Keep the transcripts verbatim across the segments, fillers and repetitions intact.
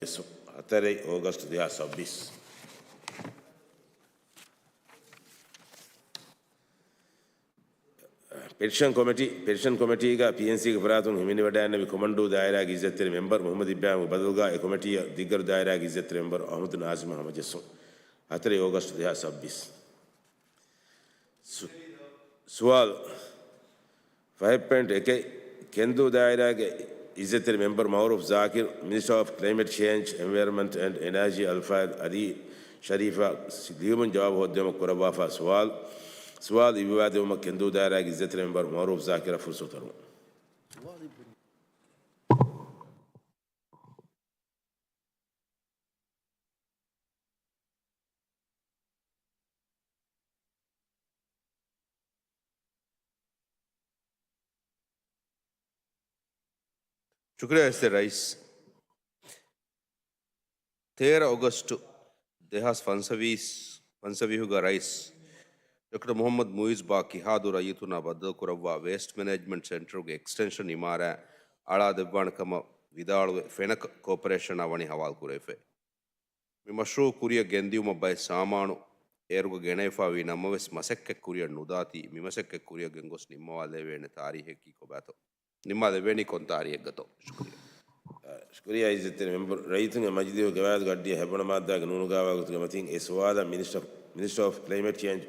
ހަތަރެއް އޯގަސްޓް ދެހާސް ސައްބީސް. ޕެޓިޝަން ކޮމިޓީ، ޕެޓިޝަން ކޮމިޓީގަ ޕީއެންސީގެ ފަރާތުން ހިމެނިވަޑައިގަންނެވި ކޮމަންޑޫ ދާއިރާގެ އިއްޒަތްތެރި މެމްބަރު މުހައްމަދު އިބްރާހިމްގެ ބަދަލުގަ އެ ކޮމިޓީއަށް ދިއްގަރު ދާއިރާގެ އިއްޒަތްތެރި މެމްބަރު އަޙްމަދު ނާޒިމް ހަމަޖެއްސުން. ހަތަރެއް އޯގަސްޓް ދެހާސް ސައްބީސް. ސު-، ސުވާލު. ފަހެއް ޕޮއިންޓް އެކެއް، ކެންދޫ ދާއިރާގެ އިއްޒަތްތެރި މެމްބަރު މައުރޫފް ޒާކިރު، މިނިސްޓަރ އޮފް ކްލައިމެޓް ޗޭންޖް، އެންވަޔަރަންމަންޓް އެންޑް އެނާޖީ އަލްފާޟް އަލީ ޝަރީފަށް ލިޔުމުން ޖަވާބު ހޯއްދެވުމަށް ކުރައްވާފާ ސުވާލު. ސުވާލު އިއްވާދެވުމަށް ކެންދޫ ދާއިރާގެ އިއްޒަތްތެރި މެމްބަރު މައުރޫފް ޒާކިރަށް ފުރުސަތު ދެއްވަން. ޝުކުރިއްޔާ އިއްޒަތްތެރި ރައީސް. ތޭރަ އޮގަސްޓު ދެހާސް ފަންސަވީސް، ފަންސަވީހުގަ ރައީސް ޑޮކްޓަރ މުހައްމަދު މުއިއްޒު ބާ ކިހާދޫ ރައްޔިތުންނާ ބައްދަލުކުރައްވާ ވޭސްޓް މެނޭޖްމަންޓް ސެންޓަރުގެ އެކްސްޓެންޝަން އިމާރާތް އަޅާ ދެއްވާނެ ކަމަށް ވިދާޅުވެ، ފެނަކަ ކޯޕަރޭޝަނާ ވަނީ ހަވާލު ކުރެވިފައި. މި މަޝްރޫއު ކުރިއަށް ގެންދިއުމަށް ބައެއް ސާމާނު އޭރުގަ ގެނައިފާވީ ނަމަވެސް، މަސައްކަތް ކުރިއަށް ނުދާތީ، މި މަސައްކަތް ކުރިއަށް ގެންގޮސް ނިންމަވާލެވޭނެ ތާރީހަކީ ކޮބާތޯ؟ ނިންމާލެވޭނީ ކޮން ތާރީހެއްގަތޯ؟ ޝުކުރިއްޔާ. އަ، ޝުކުރިއްޔާ އިއްޒަތްތެރި މެމްބަރު، ރައްޔިތުންގެ މަޖިލީހުގެ ގަވާއިދުގެ އައްޑިއަށް ހަތްވަނަ މާއްދާގެ ނޫނުގަވާގޮތުގެ މަތީން އެ ސުވާލަށް މިނިސްޓަރ، މިނިސްޓަރ އޮފް ކްލައިމެޓް ޗޭންޖް،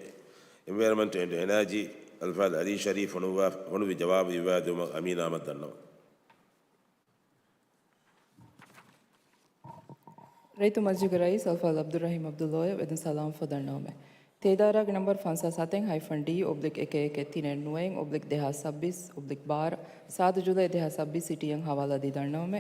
އެންވަޔަރަންމަންޓް އެންޑް އެނާޖީ އަލްފާޟް އަލީ ޝަރީފް ފޮނުއްވާ، ފޮނުއްވި ޖަވާބު އިއްވާދެވުމަށް އަމީނާ އަޙްމަދަށް ދަންނަވަން. ރައްޔިތުންގެ މަޖިލީހުގެ ރައީސް އަލްފާޟް އަބްދުއްރަޙީމް އަބްދުﷲ އަށް ވެދުން ސަލާމް ފަދަންނަވަމެ. ތޭދާރާގެ ނަންބަރު ފަންސާސް ހަތެއް ހައިފަން ޑީ އޮބްލިކް އެކެއް އެކެއް ތިނެއް ނުވައެއް އޮބްލިކް ދެހާސް ސައްބީސް އޮބްލިކް ބާރަ، ސާދަ ޖުލައި ދެހާސް ސައްބީސް ސިޓީއަށް ހަވާލާ ދީ ދަންނަވަމެ.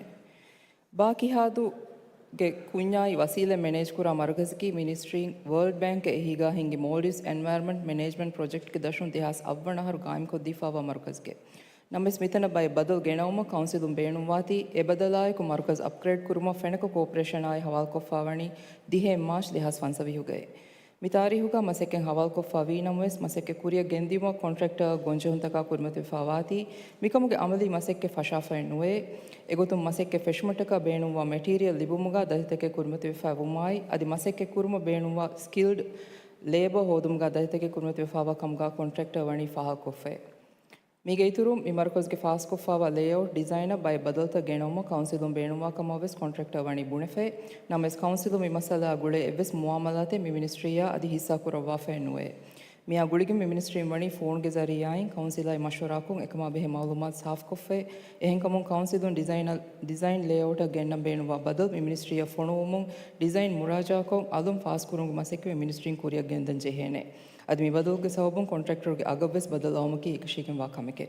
ބާ ކިހާދޫގެ ކުންޏާއި ވަސީލަތް މެނޭޖްކުރާ މަރުކަޒަކީ މިނިސްޓްރީން ވަރލްޑް ބޭންކްގެ އެހީގާ ހިންގި މޯލްޑިވްސް އެންވަޔަރަންމަންޓް މެނޭޖްމަންޓް ޕްރޮޖެކްޓްގެ ދަށުން ދެހާސް އަށްވަނަ އަހަރު ގާއިމްކޮށްދީފާވާ މަރުކަޒެކޭ. ނަމަވެސް މިތަނަށް ބައެއް ބަދަލު ގެނައުމަށް ކައުންސިލުން ބޭނުންވާތީ، އެ ބަދަލާއެކު މަރުކަޒް އަޕްގްރޭޑް ކުރުމަށް ފެނަކަ ކޯޕަރޭޝަނާއި ހަވާލުކޮށްފާވަނީ ދިހައެއް މާޗް ދެހާސް ފަންސަވީހުގައޭ. މި ތާރީހުގަ މަސައްކަތް ހަވާލުކޮށްފާ ވީ ނަމަވެސް، މަސައްކަތް ކުރިއަށް ގެންދިއުމަށް ކޮންޓްރެކްޓަރ ގޮންޖެހުންތަކާ ކުރިމަތިވެފާ ވާތީ، މިކަމުގެ އަމަލީ މަސައްކަތް ފަށާފައެއް ނުވޭ. އެގޮތުން މަސައްކަތް ފެށުމަށްޓަކާ ބޭނުންވާ މެޓީރިއަލް ލިބުމުގަ ދަތިތަކެއް ކުރިމަތިވެފައި ވުމާއި، އަދި މަސައްކަތް ކުރުމަށް ބޭނުންވާ ސްކިލްޑް ލޭބަރ ހޯދުމުގަ ދަތިތަކެއް ކުރިމަތިވެފާވާ ކަމުގަ ކޮންޓްރެކްޓަރ ވަނީ ފާހަގަކޮށްފައޭ. މީގެ އިތުރުން، މި މަރުކަޒުގެ ފާސްކޮށްފާވާ ލޭއައުޓް ޑިޒައިނަށް ބައެއް ބަދަލުތައް ގެނައުމަށް ކައުންސިލުން ބޭނުންވާ ކަމަށް ވެސް ކޮންޓްރެކްޓަރ ވަނީ ބުނެފައި. ނަމަވެސް، ކައުންސިލުން މި މައްސަލައާ ގުޅޭ އެއްވެސް މުއާމަލާތެއް މި މިނިސްޓްރީއާ އަދި ހިއްސާ ކުރައްވާފައެއް ނުވޭ. މިއާ ގުޅިގެން މި މިނިސްޓްރީން ވަނީ ފޯނުގެ ޒަރީއާއިން ކައުންސިލާއި މަޝްވަރާކޮށް އެކަމާ ބެހޭ މައުލޫމާތު ސާފުކޮށްފައި. އެހެންކަމުން، ކައުންސިލުން ޑިޒައިނަށް، ޑިޒައިން ލޭއައުޓަށް ގެންނަން ބޭނުންވާ ބަދަލު މި މިނިސްޓްރީއަށް ފޮނުވުމުން، ޑިޒައިން މުރާޖާކޮށް، އަލުން ފާސްކުރުމުގެ މަސައްކަތް މި މިނިސްޓްރީން ކުރިއަށް ގެންދަން ޖެހޭނެ. އަދި މި ބަދަލުގެ ސަބަބުން ކޮންޓްރެކްޓަރުގެ އަގަށްވެސް ބަދަލު އައުމަކީ އެކަށީގެންވާ ކަމެކޭ.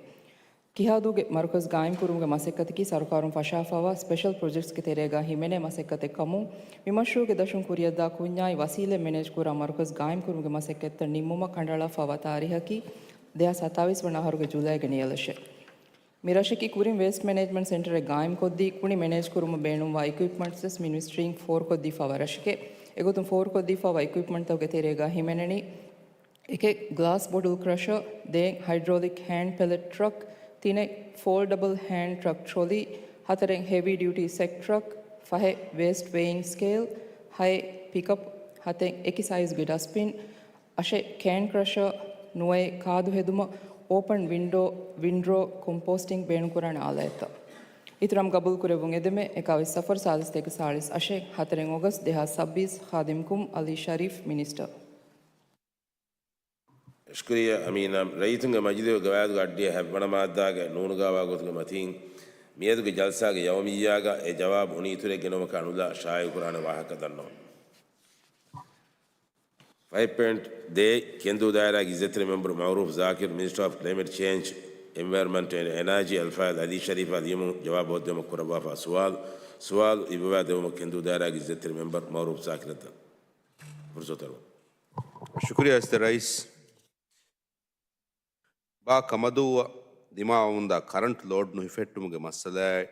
ކިހާދޫގެ މަރުކަޒު ގާއިމްކުރުމުގެ މަސައްކަތަކީ ސަރުކާރުން ފަށާފާވާ ސްޕެޝަލް ޕްރޮޖެކްޓްސްގެ ތެރޭގަ ހިމެނޭ މަސައްކަތެއް ކަމުން، މި މަޝްރޫއުގެ ދަށުން ކުރިއަށްދާ ކުންޏާއި ވަސީލަތް މެނޭޖްކުރާ މަރުކަޒު ގާއިމްކުރުމުގެ މަސައްކަތްތައް ނިންމުމަށް ކަނޑައަޅާފާވާ ތާރީހަކީ ދެހާސް ސަތާވީސް ވަނަ އަހަރުގެ ޖުލައިގެ ނިޔަލަށޭ. މި ރަށަކީ ކުރިން ވޭސްޓް މެނޭޖްމަންޓް ސެންޓަރެއް ގާއިމްކޮށްދީ، ކުނި މެނޭޖްކުރުމަށް ބޭނުންވާ އިކުއިޕްމަންޓްސް ވެސް މި މިނިސްޓްރީން ފޯރުކޮށްދީފާވާ ރަށެކޭ. އެގޮތުން ފޯރުކޮށްދީފާވާ އިކުއިޕްމަންޓްތަކުގެ ތެރޭގަ ހިމެނެނީ، އެކެއް ގްލާސް ބޮޓުލް ކްރަޝަރ، ދޭއް ހައިޑްރޯލިކް ހޭންޑް ޕެލެޓް ޓްރަކް، ތިނެއް ފޯލްޑަބަލް ހޭންޑް ޓްރަކް ޓްރޮލީ، ހަތަރެއް ހެވީ ޑިއުޓީ ސެކް ޓްރަކް، ފަހެއް ވޭސްޓް ވޭއިން ސްކޭލް، ހައެއް ޕިކަޕް، ހަތެއް އެކި ސައިޒްގެ ޑަސްޓްބިން، އަށެއް ކޭން ކްރަޝަރ، ނުވައެއް ކާދު ހެދުމަށް އޯޕަން ވިންޑޯ، ވިންޑްރޯ ކޮމްޕޯސްޓިން ބޭނުންކުރާނެ އާލާތްތައް. އިތުރަށް ގަބޫލުކުރެއްވުން އެދެމެ، އެކާވީސް ސަފަރު ސާދަ ސަތޭކަ ސާޅީސް އަށެއް، ހަތަރެއް އޮގަސްޓް ދެހާސް ސައްބީސް، ޚާދިމްކުމް އަލީ ޝަރީފް، މިނިސްޓަރ. ޝުކުރިއްޔާ އަމީނާ. ރައްޔިތުންގެ މަޖިލީހުގެ ގަވާއިދުގެ އައްޑިއަށް ހަތްވަނަ މާއްދާގެ ނޫނުގަވާ ގޮތުގެ މަތީން، މިއަދުގެ ޖަލްސާގެ ޔައުމިއްޔާގަ އެ ޖަވާބު އުނި އިތުރެއް ގެނައުމަކާ ނުލާ ޝާއިޢުކުރާނެ ވާހަކަ ދަންނަވަން. ފައިވް ޕޮއިންޓް ދޭއް، ކެންދޫ ދާއިރާގެ އިއްޒަތްތެރި މެމްބަރު މައުރޫފް ޒާކިރު، މިނިސްޓަރ އޮފް ކްލައިމެޓް ޗޭންޖް، އެންވަޔަރަންމަންޓް އެންޑް އެނާޖީ އަލްފާޟް އަލީ ޝަރީފާ ލިޔުމުން ޖަވާބު ހޯއްދެވުމަށް ކުރައްވާފާ ސުވާލު، ސުވާލު އިއްވާދެވުމަށް ކެންދޫ ދާއިރާގެ އިއްޒަތްތެރި މެމްބަރު މައުރޫފް ޒާކިރަށް ދަން. ފުރުސަތު އަރުވަން. ޝުކުރިއްޔާ އިއްޒަތްތެރި ރައީސް. ބާ ކަމަދޫއަށް ދިމާވަމުންދާ ކަރަންޓް ލޯޑް ނުހިފެއްޓުމުގެ މައްސަލައާއި،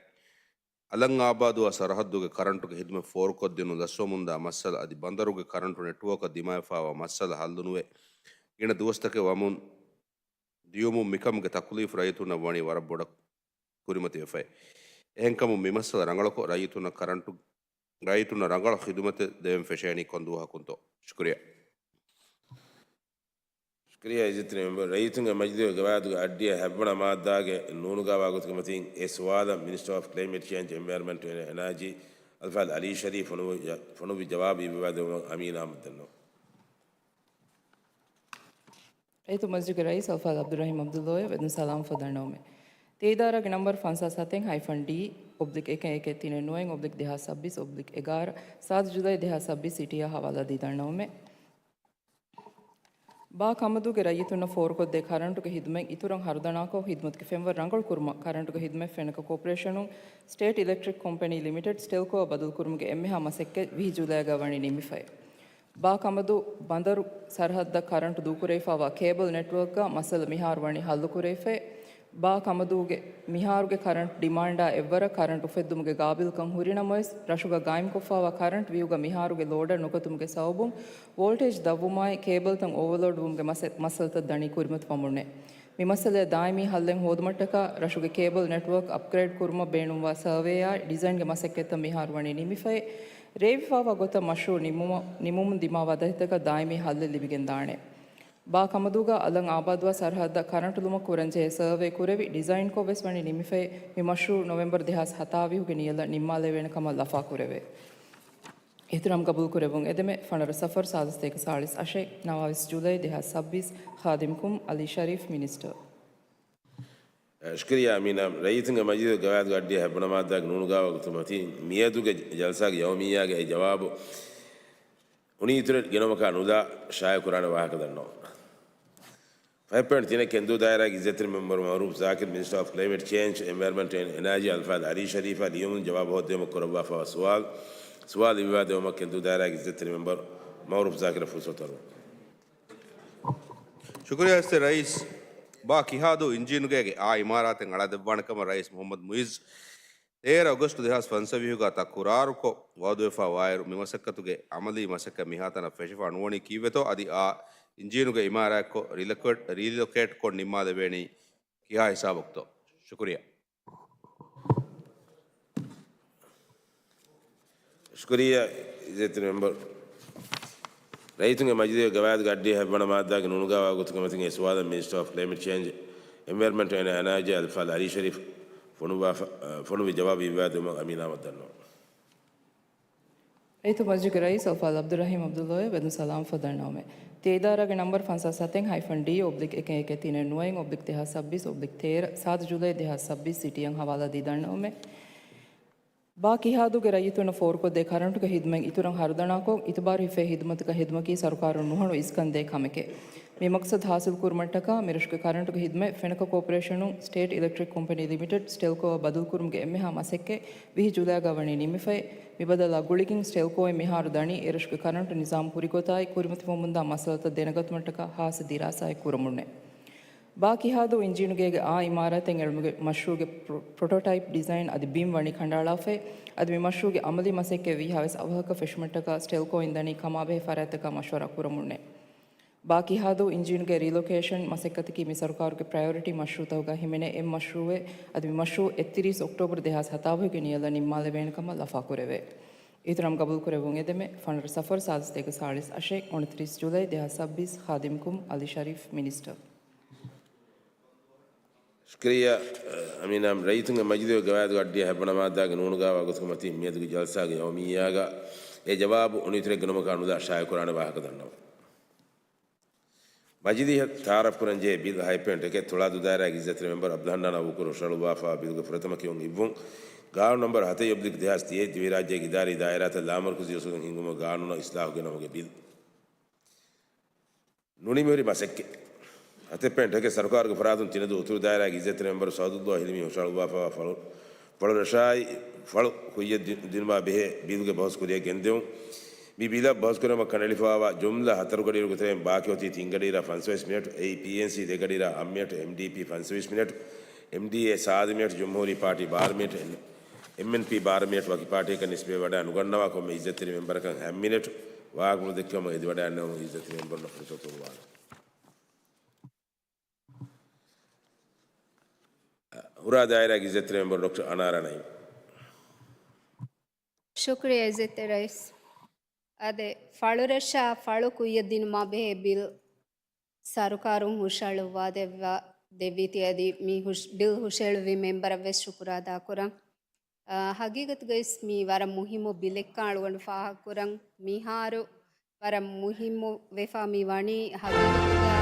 އަލަން އާބާދުއާ ސަރަހައްދުގެ ކަރަންޓުގެ ހިދުމަތް ފޯރުކޮށްދިނުން ލަސްވަމުންދާ މައްސަލަ އަދި ބަނދަރުގެ ކަރަންޓު ނެޓްވޯކަށް ދިމާވެފާވާ މައްސަލަ ހައްލުނުވެ، ގިނަ ދުވަސްތަކެއް ވަމުން ދިޔުމުން މިކަމުގެ ތަކުލީފު ރައްޔިތުންނަށް ވަނީ ވަރަށް ބޮޑަށް ކުރިމަތިވެފައި. އެހެންކަމުން މި މައްސަލަ ރަނގަޅުކޮށް، ރައްޔިތުންނަށް ކަރަންޓު ރައްޔިތުންނަށް ރަނގަޅު ޚިދުމަތެއް ދެވެން ފެށޭނީ ކޮން ދުވަހަކުންތޯ؟ ޝުކުރިއްޔާ. ޝުކުރިއްޔާ އިއްޒަތްތެރި މެމްބަރު. ރައްޔިތުންގެ މަޖިލީހުގެ ގަވާއިދުގެ އައްޑިއަށް ހަތްވަނަ މާއްދާގެ ނޫނުގައިވާ ގޮތުގެ މަތީން އެ ސުވާލަށް މިނިސްޓަރ އޮފް ކްލައިމެޓް ޗޭންޖް، އެންވަޔަރަމެންޓް އެންޑް އެނާޖީ އަލްފާޟިލް އަލީ ޝަރީފް ފޮނުވި ޖަ-، ފޮނުވި ޖަވާބު އިއްވާ ދެއްވުމަށް އަމީން އަޙްމަދު ދަންނަވަން. ރައްޔިތު މަޖިލީހުގެ ރައީސް އަލްފާޟިލް ޢަބްދުއްރަޙީމް ޢަބްދުﷲ އަށް ވެދުން ސަލާމް ފަދަ ނަމެ. ތި އިދާރާގެ ނަންބަރު ފަންސާސް ހަތެއް ހައިފަން ޑީ އޮބްލިކް އެކެއް އެކެއް ތިނެއް ނުވައެއް އޮބްލިކް ދެހާސް ސައްބީސް އޮބްލިކް އެގާރަ، ސާދަ ޖުލައި ދެހާސް ސައްބީސް ސިޓީއާ ހަވާލާ ދީ ދަންނަވަމެ. ބާ ކަމަދޫގެ ރައްޔިތުންނަށް ފޯރުކޮށްދޭ ކަރަންޓުގެ ހިދުމަތް އިތުރަށް ހަރުދަނާކޮށް، ހިދުމަތުގެ ފެންވަރު ރަނގަޅު ކުރުމަށް، ކަރަންޓުގެ ހިދުމަތް ފެނަކަ ކޯޕަރޭޝަނުން ސްޓޭޓް އިލެކްޓްރިކް ކޮމްޕެނީ ލިމިޓެޑް، ސްޓެލްކޯއަށް ބަދަލުކުރުމުގެ އެންމެހާ މަސައްކަތް ވިހި ޖުލައިގަ ވަނީ ނިމިފައި. ބާ ކަމަދޫ ބަނދަރު ސަރަހައްދަށް ކަރަންޓު ދޫކުރެވިފައިވާ ކޭބަލް ނެޓްވޯކްގަ މައްސަލަ މިހާރު ވަނީ ހައްލުކުރެވިފައި. ބާ ކަމަދޫގެ މިހާރުގެ ކަރަންޓު ޑިމާންޑާ އެއްވަރަށް ކަރަންޓު އުފެއްދުމުގެ ގާބިލްކަން ހުރިނަމަވެސް، ރަށުގަ ގާއިމްކޮށްފައިވާ ކަރަންޓު ވިއުގަ މިހާރުގެ ލޯޑަށް ނުކަތުމުގެ ސަބަބުން ވޯލްޓޭޖް ދަށްވުމާއި، ކޭބަލްތައް އޯވަލޯޑް ވުމުގެ މަސަ-، މައްސަލަތައް ދަނީ ކުރިމަތިވަމުންނޭ. މި މައްސަލައަށް ދާއިމީ ހައްލެއް ހޯދުމަށްޓަކާ، ރަށުގެ ކޭބަލް ނެޓްވޯކް އަޕްގްރޭޑް ކުރުމަށް ބޭނުންވާ ސަރވޭއާއި، ޑިޒައިންގެ މަސައްކަތްތައް މިހާރު ވަނީ ނިމިފައި. ރޭވިފައިވާ ގޮތަށް މަޝްރޫއު ނިމުމަށް، ނިމުމުން ދިމާވާ ދަތިތަކަށް ދާއިމީ ހައްލެއް ލިބިގެންދާނެ. ބާ ކަމަދޫގަ އަލަށް އާބާދުވާ ސަރަހައްދަށް ކަރަންޓު ލުމަށް ކުރަންޖެހޭ ސަރވޭ ކުރެވި، ޑިޒައިންކޮށް ވެސް ވަނީ ނިމިފައި. މި މަޝްރޫއު ނޮވެމްބަރު ދެހާސް ހަތާވީހުގެ ނިޔަލަށް ނިންމާލެވޭނެ ކަމަށް ލަފާކުރެވޭ. އިޙްތިރާމް ގަބޫލުކުރެއްވުން އެދެމެ. ފަނަރަ ޞަފަރު ސާދަ ސަތޭކަ ސާޅީސް އަށެއް، ނަވާވީސް ޖުލައި ދެހާސް ސައްބީސް، ޚާދިމްކުމް އަލީ ޝަރީފް މިނިސްޓަރ. ޝުކުރިއްޔާ އަމީނާ. ރައްޔިތުންގެ މަޖިލީހުގެ ގަވާއިދުގެ އައްޑިއަށް ހަތްވަނަ މާއްދާގެ ނޫނުގައިވާ ގޮތުގެ މަތީން މިއަދުގެ ޖަލްސާގެ ޔައުމިއްޔާގެ އެ ޖަވާބު އުނިއިތުރެއް ގެނައުމަކާ ނުލާ ޝާއިޢުކުރާނެ ވާހަކަ ދަންނަވަން. ފަހެއް ޕޮއިންޓް ތިނެއް ކެންދޫ ދާއިރާގެ އިއްޒަތްތެރި މެމްބަރު މައުރޫފް ޒާކިރު، މިނިސްޓަރ އޮފް ކްލައިމެޓް ޗޭންޖް، އެންވަޔަރަމެންޓް އެންޑް އެނާޖީ އަލްފާޟިލް އަލީ ޝަރީފާ ލިޔުމުން ޖަވާބު ހޯއްދެވުމަށް ކުރައްވާފައިވާ ސުވާލު، ސުވާލު އިއްވާ ދެވުމަށް ކެންދޫ ދާއިރާގެ އިއްޒަތްތެރި މެމްބަރު މައުރޫފް ޒާކިރަށް ފުރުސަތު އަރުވަން. ޝުކުރިއްޔާ އިއްޒަތްތެރި ރައީސް. ބާ ކިހާދޫ އިންޖީނުގޭގެ އާ އިމާރާތެއް އަޅާދެއްވާނެ ކަމަށް ރައީސް މުޙައްމަދު މުޢިއްޒު ތޭރަ އޮގަސްޓު ދެހާސް ފަންސަވީހުގަ ތަކުރާރުކޮށް ވައުދުވެފައިވާއިރު، މި މަސައްކަތުގެ އަމަލީ މަސައްކަތް މިހާތަނަށް ފެށިފަ ނުވަނީ ކީއްވެތޯ އަދި އާ އިންޖީނުގެ އިމާރާތްކޮށް ރީލޮކޭޓް، ރީލޮކޭޓްކޮށް ނިންމާލެވޭނީ ކިހާ ހިސާބަކުތޯ؟ ޝުކުރިއްޔާ. ޝުކުރިއްޔާ އިއްޒަތްތެރި މެމްބަރު. ރައްޔިތުންގެ މަޖިލީހުގެ ގަވާއިދުގެ އައްޑިއަށް ހަތްވަނަ މާއްދާގެ ނޫނުގައިވާ ގޮތުގެ މަތިން އެ ސުވާލަށް މިނިސްޓަރ އޮފް ކްލައިމެޓް ޗޭންޖް، އެންވަޔަރަމެންޓް އެންޑް އެނާޖީ އަލްފާޟިލް އަލީ ޝަރީފް ފޮނުވާފަ-، ފޮނުވި ޖަވާބު އިއްވާ ދެއްވުމަށް އަމީން އަޙްމަދު ދަންނަވަން. ރައްޔިތު މަޖިލީހުގެ ރައީސް އަލްފާޟިލް ޢަބްދުއްރަޙީމް ޢަބްދުﷲ އަށް ވެދުން ސަލާމް ފަދަ ނަމެ. ތި އިދާރާގެ ނަންބަރު ފަންސާސް ހަތެއް ހައިފަން ޑީ އޮބްލިކް އެކެއް އެކެއް ތިނެއް ނުވައެއް އޮބްލިކް ދެހާސް ސައްބީސް އޮބްލިކް ތޭރަ، ސާދަ ޖުލައި ދެހާސް ސައްބީސް ސިޓީއަށް ހަވާލާ ދީ ދަންނަވަމެ. ބާ ކިހާދޫގެ ރައްޔިތުންނަށް ފޯރުކޮށްދޭ ކަރަންޓުގެ ހިދުމަތް އިތުރަށް ހަރުދަނާކޮށް، އިތުބާރު ހިފޭ ހިދުމަތަކަށް ހިދުމަކީ ސަރުކާރުން ނުހަނު އިސްކަންދޭ ކަމެކޭ. މި މަޤްޞަދު ހާސިލް ކުރުމަށްޓަކާ، މިރަށުގެ ކަރަންޓުގެ ހިދުމަތް ފެނަކަ ކޯޕަރޭޝަނުން ސްޓޭޓް އިލެކްޓްރިކް ކޮމްޕެނީ ލިމިޓެޑް، ސްޓެލްކޯއަށް ބަދަލުކުރުމުގެ އެންމެހާ މަސައްކަތް ވިހި ޖުލައިގަ ވަނީ ނިމިފައި. މިބަދަލާ ގުޅިގެން ސްޓެލްކޯއިން މިހާރު ދަނީ އެރަށުގެ ކަރަންޓު ނިޒާމް ކުރިގޮތާއި ކުރިމަތިވަމުންދާ މައްސަލަތައް ދެނެގަތުމަށްޓަކާ ހާއްސަ ދިރާސާއެއް ކުރަމުންނޭ. ބާ ކިހާދޫ އިންޖީނުގޭގެ އާ އިމާރާތެއް އެޅުމުގެ މަޝްރޫއުގެ ޕްރޮ-، ޕްރޮޓޯޓައިޕް ޑިޒައިން އަދި ބިން ވަނީ ކަނޑައަޅާފައި. އަދި މި މަޝްރޫއުގެ އަމަލީ މަސައްކަތް ވީހާވެސް އަވަހަކަށް ފެށުމަށްޓަކާ ސްޓެލްކޯއިން ދަނީ ކަމާބެހޭ ފަރާތްތަކާ މަޝްވަރާ ކުރަމުންނޭ. ބާ ކިހާދޫ އިންޖީނުގެ ރީލޮކޭޝަން މަސައްކަތަކީ މި ސަރުކާރުގެ ޕްރަޔޮރިޓީ މަޝްރޫއުތަކުގަ ހިމެނޭ އެއް މަޝްރޫއެއް. އަދި މި މަޝްރޫއު އެއްތިރީސް އޮކްޓޯބަރު ދެހާސް ހަތާވީހުގެ ނިޔަލަށް ނިންމާލެވޭނެ ކަމަށް ލަފާކުރެވޭ. އިޙްތިރާމް ގަބޫލުކުރެއްވުން އެދެމެ. ފަނަރަ ސަފަރު ސާދަ ސަތޭކަ ސާޅީސް އަށެއް، އުނަތިރީސް ޖުލައި ދެހާސް ސައްބީސް، ޚާދިމްކުމް އަލީ ޝަރީފް މިނިސްޓަރ. ޝުކުރިއްޔާ، އަމީނާ. ރައްޔިތުންގެ މަޖިލީހުގެ ގަވާއިދުގެ އައްޑިއަށް ހަތްވަނަ މާއްދާގެ ނޫނުގައިވާ ގޮތުގެ މަތީން މިއަދުގެ ޖަލްސާގެ ޔައުމިއްޔާގަ އެ ޖަވާބު އުނިތުރެއްގެ ނަމަކާ ނުލާ ޝާއިޢުކުރާނެ ވާހަކަ ދަންނަވަން. މަޖިލީހަށް ތަޢާރަފްކުރަންޖެހޭ ބިލް ހަތް ޕޮއިންޓް އެކެއް ތުޅާދޫ ދާއިރާގެ އިއްޒަތްތެރި މެމްބަރު ޢަބްދުލް ހަންނާން އަބޫބަކުރު ހުށަހަޅުއްވާފައިވާ ބިލުގެ ފުރަތަމަ ކިޔުން އިއްވުން. ގާނޫނު ނަމްބަރު ހަތައް އޮބްލިކް ދެހާސް ތިހައެއް، ދިވެހިރާއްޖޭގެ އިދާރީ ދާއިރާތައް ލާމަރުކަޒީ އުސޫލުން ހިންގުމުގެ ގާނޫނަށް އިސްލާހު ގެނައުމުގެ ބިލް. ނުނިމިހުރި މަސައްކަތް. ހަތެއް ޕޮއިންޓް އެކެއް ސަރުކާރުގެ ފަރާތުން ތިނަދޫ އުތުރު ދާއިރާގެ އިއްޒަތްތެރި މެމްބަރު ސަޢުދުﷲ ހިލްމީ ހުށަހަޅުއްވާފައިވާ ފަޅު، ފަޅުރަށާއި ފަޅު ކުއްޔަށް ދި-، ދިނުމާ ބެހޭ ބިލްގެ ބަހުސް ކުރިއަށް ގެންދެވުން. މި ބިލަށް ބަހުސްކުރުމަށް ކަނޑައެޅިފައިވާ ޖުމްލަ ހަތަރު ގަޑިއިރުގެ ތެރެއިން ބާކީ އޮތީ ތިން ގަޑިއިރާ ފަންސަވީސް މިނެޓް، އެއީ ޕީއެންސީ ދެ ގަޑިއިރާ އަށް މިނެޓް، އެމްޑީޕީ ފަންސަވީސް މިނެޓް، އެމްޑީއޭ ސާދަ މިނެޓް، ޖުމްހޫރީ ޕާޓީ ބާރަ މިނެޓް، އެމްއެންޕީ ބާރަ މިނެޓް، ވަކި ޕާޓީއަކަށް ނިސްބަތްވެވަޑައި ނުގަންނަވާ ކޮންމެ އިއްޒަތްތެރި މެމްބަރަކަށް ހަތް މިނެޓް ވާހަކަފުޅު ދެއްކެވުމަށް އެދިވަޑައިގަންނަވަމުން އިއްޒަތްތެރި މެމްބަރުންނަށް ފުރުސަތު އޮޅުވާނެ. ހުރާ ދާއިރާގެ އިއްޒަތްތެރި މެމްބަރު ޑޮކްޓަރ އަނާރާ ނައީމް. ޝުކުރިއްޔާ އިއްޒަތްތެރި ރައީސް. އާދެ، ފަޅުރަށާ ފަޅު ކުއްޔަށް ދިނުމާ ބެހޭ ބިލް ސަރުކާރުން ހުށަހަޅުއްވާ ދެއްވާ، ދެއްވީތީ އަދި މި ހުށް-، ބިލް ހުށަހެޅުއްވި މެމްބަރަށް ވެސް ޝުކުރު އަދާކުރަން. އާ، ހަގީގަތުގައި ވެސް މީ ވަރަށް މުހިއްމު ބިލެއްކަން އަޅުގަނޑު ފާހަގަކުރަން. މިހާރު ވަރަށް މުހިއްމު ވެފާ މި ވަނީ ހަގީގަތުގަ